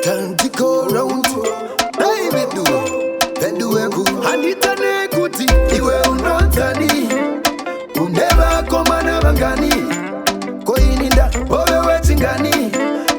Tandiko round Dai vedu vedu weku handitane kuti iwe unonzani une vakomana vangani koininda hove wechingani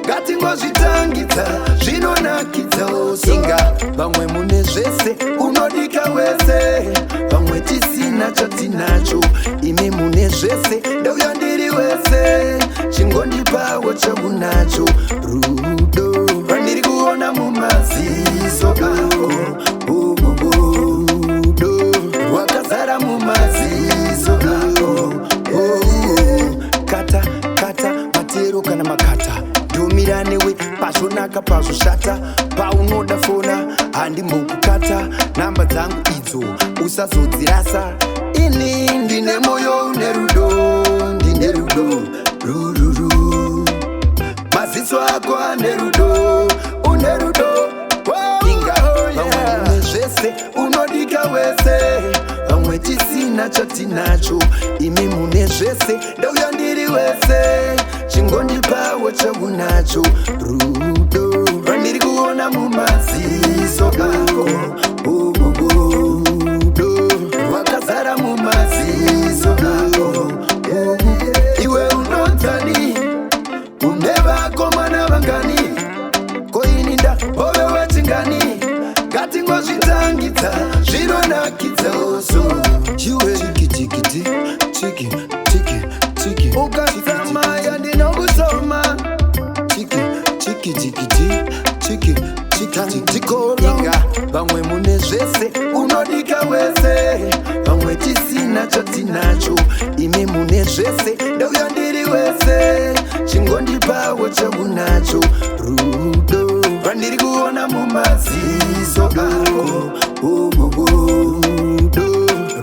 ngatingozvitangidza zvinonakidza inga vamwe mune zvese unodika wese vamwe tisina chatinacho imi mune zvese ndauya ndiri wese chingondipawo chaunacho rudo rwandiri kuona mumaziso ako rudo rwakazara mumaziso ako kata kata matero kana makata ndomira newe pazvonaka pazvoshata paunoda fona handimbokukata namba dzangu idzo usazodzirasa ini ndine moyo une rudo ndine rudo rururu maziso ako ane rudo une rudo inga vamwe mune zvese unodika wese vamwe tisina chatinacho imi mune zvese ndauya ndiri wese chingondipawo chaunacho rudo rwandiri kuona mumaziso ako rudo rwakazara mumaziso ako iwe unonzani une vakomana vangani koininda hove wechingani ngatingozvitangidza zvinonakidza oso chiwe chikitikiti chiki chiki chiki ukatsamaya ndinokusoma chiki chiki chikiti chiki chikitikoinga vamwe mune zvese unodika wese vamwe tisina chatinacho imi mune zvese ndauya ndiri wese chingondipawo chaunacho rudo rwandiri kuona mumaziso ako rudo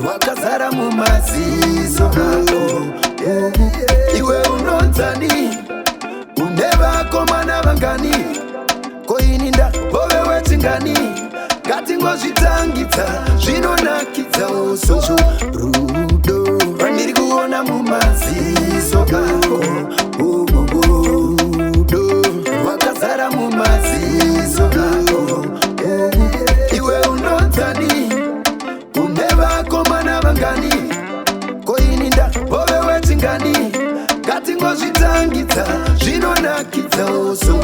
rwakazara mumaziso ako iwe unonzani une vakomana vangani koininda hove wechingani ngatingozvitangidza zvinonakidza usocho rudo rwandiri kuona mumaziso ako rudo rwakazara mumaziso ako iwe unonzani une vakomana vangani koininda hove wechingani ngatingozvitangidza zvinonakidza uso.